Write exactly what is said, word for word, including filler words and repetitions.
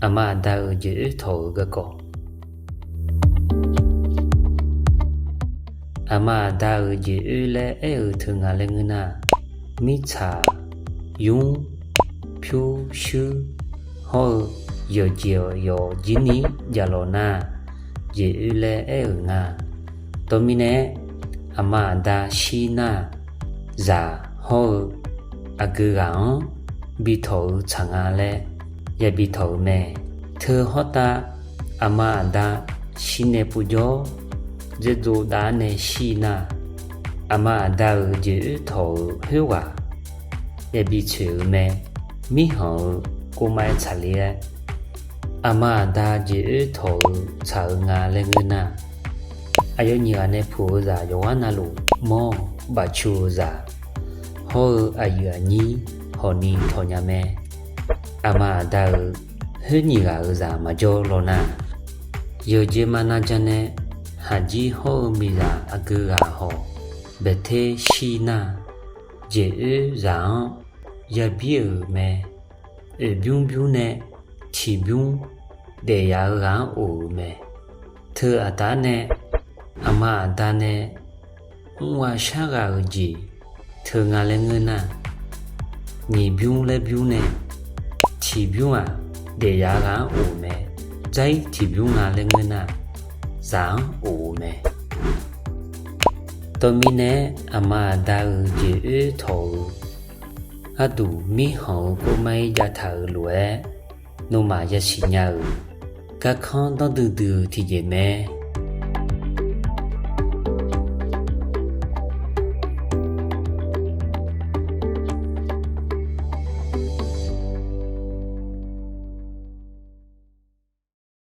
Aqma aqda-euq jeq oer tawq-euq garkawv. Aqma aqda-euq jeq oer laer aer-euq teu nga laer ngeur nar, mirtsaq, nymr, pyurshuir hawr-eu yawqjeq yawq jir ni javlawq nar, jeq oer laer aer-euq nga. Tawqmirnae, aqma aqda shir nar, zaq hawr-eu aqgeu ghaq-anr bi tawq-eu tsaq nga laer yabi tawq-euq mae. Teu hawrtav, aqma aqda shir nae povjawr dzaerdov dav-ar nae shir nar, aqma aqda-euq jeq oer tawq-euq khoerghaq yabi tsoeq-eu mae. Mirkhanq-eu kovmav-aer tsaqler-aer, aqma aqda jeq oer tawq-eu tsaq-eu nga laer ngeur nar, aqyawf nyiq ghaq nae puq-eu zaq yawqghaq navluf mawr-awq. Bafcu-eu zaq hawr-eu aqyuif aqnyir hawq ni tawq nya mae. Aqma aqda-euq khoer nyiq ghaq-euq zaq maqjawr law nar, yawqjeq maqnav jan nae haqjir hawr-eu miqzaq aqgeu ghaq hawq baeqter shir nar, jeq oer zaq-anr yabir-euq mae. Oeq bymr bymr nae tiq bymr daef yaf-eu ghaq-anr of-euq mae. Teu aqda nae aqma aqda nae mr-a shar ghaq-euq jeq teu nga laer ngeur nar, nyiq bymr laer bymr nae tiq bymr-aq daef yaf-eu ghaq-anr of mae. Dzarir tiq bymr nga laer ngeur nar, zaq-anr of-eu mae. Tawqmirnae, aqma aqda-euq jeq oer tawq-euq gharduq mirkhanq-eu kovmav-ir jav taq-euq lof-aer, nawmaf yasiq nya-euq garkanr danr duidui-eu tiqjeq mae.